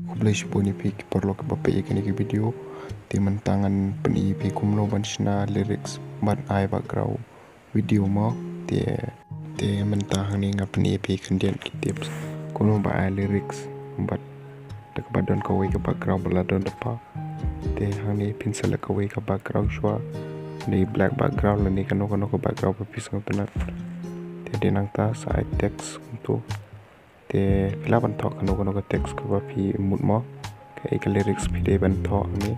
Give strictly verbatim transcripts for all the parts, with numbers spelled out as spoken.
Khublei shibun ïa phi ki paralok ba peit ïa kane ka video. Te mynta ngan pyni ïa phi kumno ban shna lyrics bad ai background video mo. Te te mynta hangne nga pyni ïa phi khyndiat ki tips kumno ba ai lyrics bad da kaba don kawei ka background ba la don da pa. Te hangne phin select kawei ka background shuwa, ne black background lane kano kano ka background ba phi sngewtynnat. Te dei nangta sa ai text kumto. Te phi lah ban thoh kano kano ka text kaba phi mut mo. Kaei ka lyrics phi dei ban thoh hangne.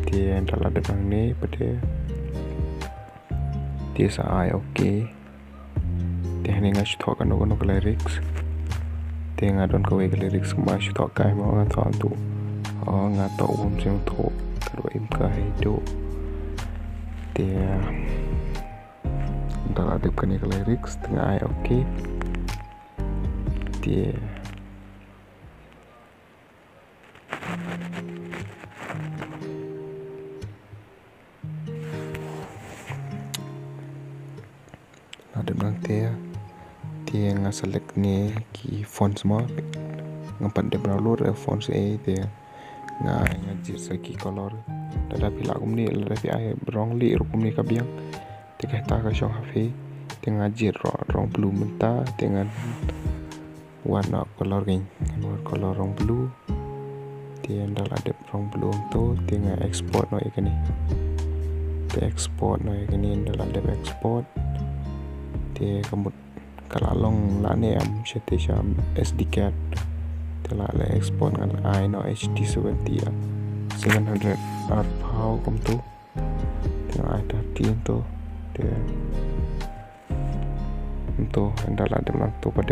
Te ynda la dep hangne pat te, te sa ai okay. Te hangne nga shu thoh kano kano ka lyrics. Te nga don kawei ka lyrics kumba shu thoh kai mo, nga thoh tu. O nga thoh wom sing thoh, ka dei im ka hai tu. Te ynda la dep kane ka lyrics te nga ai okay. Te la dep nangta te nga select ne ki fonts mo. Ngam pat dep download re fonts ei, te nga nga jied sa ki color. Lada phi lah kumne, lada phi ai rong lieh ruh kumne ka biang. Te katta ka shong ha phi. Te nga jied rong, rong blue mynta, te nga wan na color kein, ngan wan color rong blue. Te ynda la dep rong blue kumto te nga export noh ïa kane. Te export noh ïa kane, ynda la dep export te ka mut ka la long la ne em sha te sha S D card. Te la leh export ngan ai noh H D seventy ïa seven hundred arphew kumto. Te nga ai thirty kumto. Te kumto ynda la dep nangto pat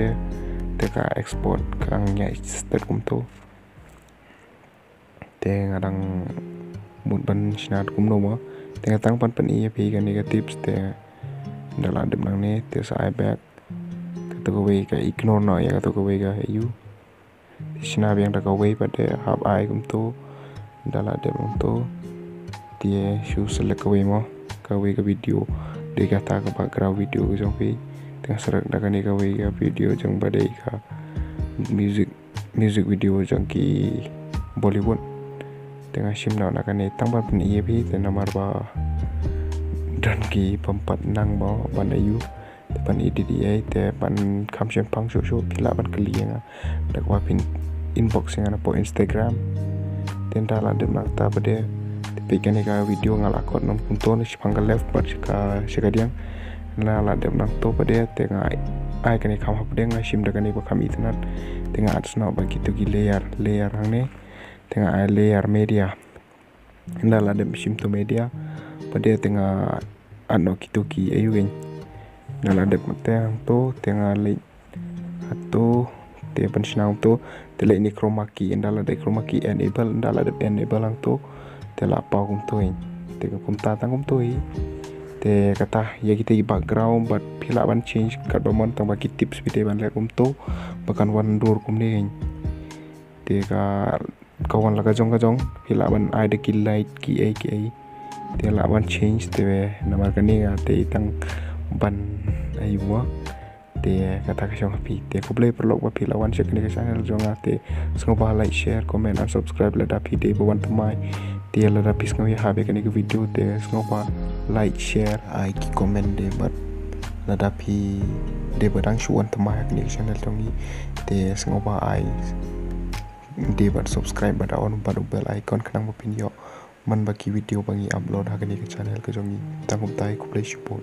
te ka export ka dang ïaid stet kumto. Te nga dang mut ban shna kumno mo. Te nga tang ban pyni ïa phi kane ka tips te ynda la dep nangne te sa ai back. Kato kawei ka ignore noh ïa kato kawei ka ïa u. Te shna biang da kawei pat te hap ai kumto. Ynda la dep kumto te shu select kawei mo, kawei ka video. Dei kata ka background video ka jong phi. Te nga select da kane kawei ka video jong ba dei ka music, music video jong ki Bollywood. Te nga shim noh na kane tang ban pyni ïa phi te namar ba don ki bym pat nang mo ban ïa u. Te ban edit ïa, te ban kham shynrang shuh shuh phi lah ban kylli ïa nga da kaba phin inbox ïa nga na poh Instagram. Te ynda la dep nangta pat te peit kane ka video nga la kot noh kumto na shaphang ka left bad sha ka, sha ka diang. Ynda la dep nangto pat te nga ai kane kham hapdeng, nga shim da kane ba kham itynnad. Te nga add noh bad kito ki layer, layer hangne. Te nga ai layer media. Ynda la dep shim to media pat te nga add noh kito ki ïa u kein. Ynda la dep te hangto te nga leit hato te ban shna kumto. Te leit ne chroma key, ynda la dep chroma key enable, ynda la dep enable hangto te la paw kumto kein. Te ka kumta tang kumto hi. Te kata ïa kita ki background bad phi lah ban change katba mon, tang ba ki tips phi dei ban leh kumto ba kan wan dur kumne kein. Te ka ka wan la ka jong ka jong, phi lah ban ai da ki light ki ei ki ei. Te lah ban change te namar kane nga te tang ban ai mo. Te kata ka shong ha phi. Te khublei paralok ba phi la wan sha kane ka channel jong nga, te sngewbha like, share, comment and subscribe lada phi dei ba wan thymmai. Te lada phi sngew ïahap ïa kane ka video te sngewbha like, share, ai ki comment de bad lada phi dei ba dang shu wan thymmai ha kane ka channel jong ngi te sngewbha ai de bad subscribe bad on bad u bell icon khnang ba phin ïoh man ba ki video ba ngi upload ha kane ka channel ka jong ngi. Tang kumta, khublei shibun.